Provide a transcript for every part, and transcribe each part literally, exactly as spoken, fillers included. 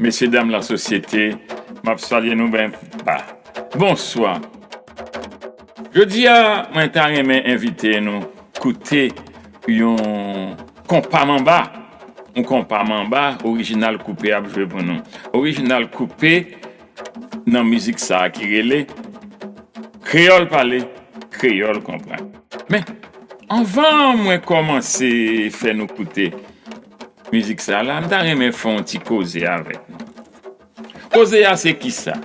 Mesye dam lasosyete, m ap salye nou byen ba. Bonswa. Jodi a, mwen ta renmen envite nou koute yon konpa manba. Yon konpa manba, Original Coupé ap jwe pou nou. Original Coupé nan mizik sa a ki rele Kreyòl Pale, Kreyòl Konprann. Men, anvan mwen kòmanse fè nou koute mizik sa a la, m ta renmen fè yon ti koze avèk nou. Koze a se kisa?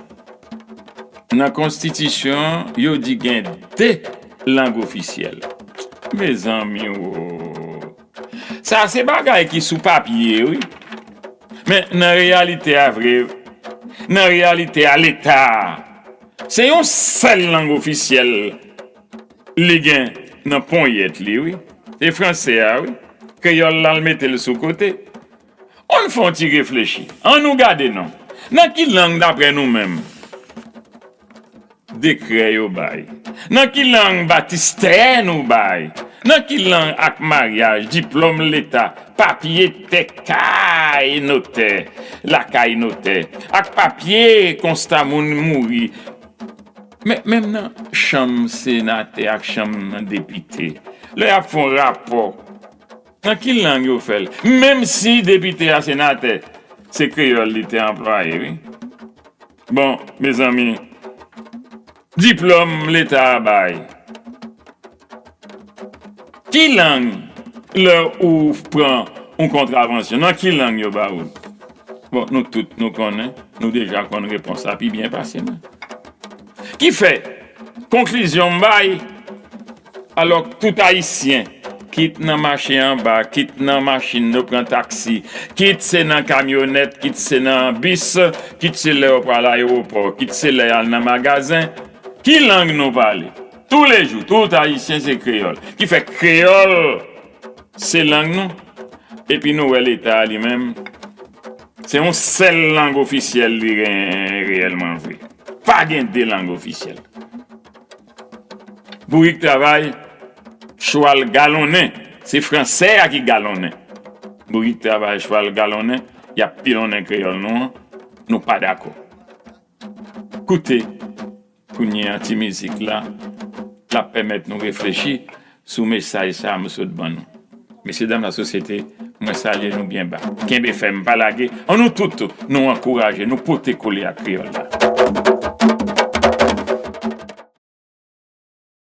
Nan konstitisyon an, yo di gen de lang ofisyèl. Mezanmi, wo! Sa se bagay ki sou papye, wi. Men nan reyalite a vre, nan reyalite a Leta a, se yon sèl lang ofisyèl li gen nan ponyèt li, wi. Se franse a, wi. Kreyòl la, l mete l sou kote. Ann fè yon ti reflechi. Ann nou gade non. Nan ki lang, daprè nou menm, dekrè yo bay? Nan ki lang batistè nou bay? Nan ki lang ak maryaj, diplòm Leta, papye tè kay notè, lakay notè, ak papye konsta moun mouri? Men, menm nan chanm senatè ak chanm nan depite, lè y ap fè yon rapò, nan ki lang yo fè l? Menm si depite a senatè, se kreyòl li te anplwaye, wi. Bon, mezanmi, diplòm Leta a bay. Ki lang, lè ou pran yon kontravansyon, nan ki lang yo ba ou l? Bon, nou tout, nou konnen, nou deja konn repons la pi byen pase mwen. Ki fè, konklizyon m bay, alò tout Ayisyen, kit nan mache anba, kit nan machin yo pran taksi, kit se nan kamyonèt, kit se nan bis, kit se lè yo pral ayewopò, kit se lè y al nan magazen, ki lang nou pale? Toulejou, tout Ayisyen se kreyòl. Ki fè kreyòl se lang nou. Epi nou wè Leta a li menm, se yon sèl lang ofisyèl li genyen reyèlman vre. Pa gen de lang ofisyèl. Bourik travay, chwal galonnen. Se franse a ki galonnen. Bourik travay, chwal galonnen, y ap pilonnen kreyòl nou an. Nou pa dakò. Koute, kounye a ti mizik la, l ap pèmèt nou reflechi sou mesaj sa a m sot ban nou. Mesye dam lasosyete, mwen salye nou byen ba. Kenbe fèm, pa lage. Ann nou tout, nou ankouraje, nou pote kole ak kreyòl la.